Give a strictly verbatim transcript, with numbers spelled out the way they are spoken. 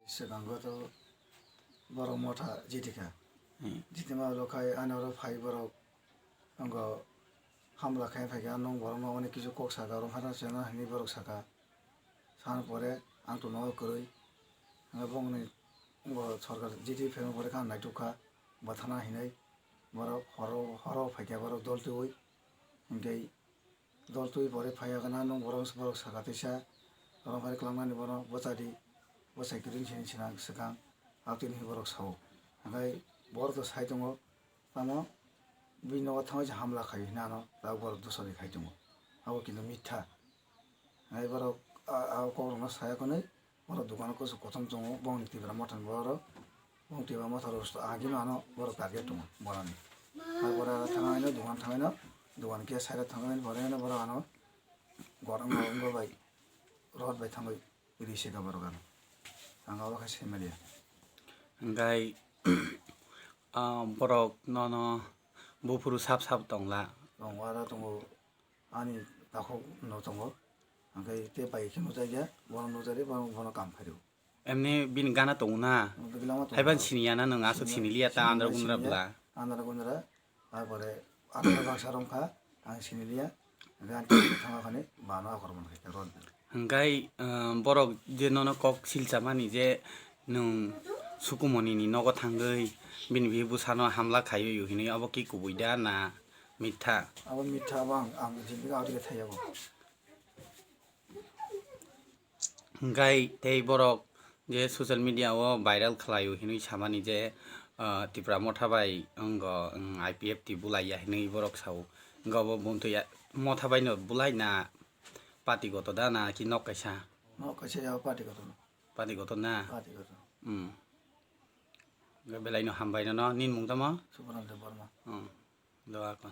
Swkango to borok motha jitikha. Hmm. Jitima ulo khai ani oro phai borok wngkha hamla khai phaikha, nwng borokno oni kisu kok saka, rwngkha na chwngno hinwi borok saka. Sana pore ang to nogo kwrwi. Hwnba bongni bo sorkar jiti phaima pore kha naitukha, bwthana hinwi borok horo horo phaikha borok dol twiwi. Hinkhe dol twi pore phaiya gana nwng borok, borok saka tisa, borok phai kwlangnani bono bwchadi, bwchai kwrwini sini sinang swkang, abtwini hinwi borok sao. Hinkhe borok to sai tongo, tamo bini nogo thangwi se hamla khai hinwi ano tabuk borok dusari khai tongo. Abo kintu mitha. Hinkhe borok a, a kokrokno saya hwnwi borok dukano kuchuk kothom tongo, bongni Tipra Motha ni borok. Bong Tipra Motha rok agino ano borok target tongo borani. Ar pore aro thangwi no dukan thangwi no, dukan khe side o thangwi pore no borok ano gorok wngma wngma bai rod bai thangwi ri se ka borok ano. Ang abo khe sai maliya. Hingkhai, ah, borok nono buphuru sap sap tongla. Tongo aro tongo. Ani takhuk no tongo. Hingkhai tei bai khe nukjakya, bono nukjakya, bono, bono kam khairw. Emni bini gana tongo na? Bini gana tongo. Haiban siniya na nwng aswk siniliya ta andra gundra bwla? Andra gundra, arpore andra baksa romkha, ang siniliya. Hingkhai ang thangma khani bano akhor man khaikha rod. Hingkhai, um, borok je nono kok silchamani je nwng Sukumoni ni nogo thangwi bini bihik bwsano hamla khaiwi hinwi abo ki kubui da na? Mitha. Abo mitha, abo ang, ang jindagi abo tike thaiya bo. Hingkhai tei borok je social media o viral khlaio hinwi samani je, ah, Tipra Motha bai wngkha, wng, I P F T bulaiya hinwi borok sao. Wngkha bo buntwi ya, Motha bai no bulai na party goto da na ki nok kaisa? Nok kaisa ya party goto. Party goto na? Party goto. Hmm. Belai no hambai no, no, nini mung tamo? Subhanan Debbarma. Hmm. Doa ko.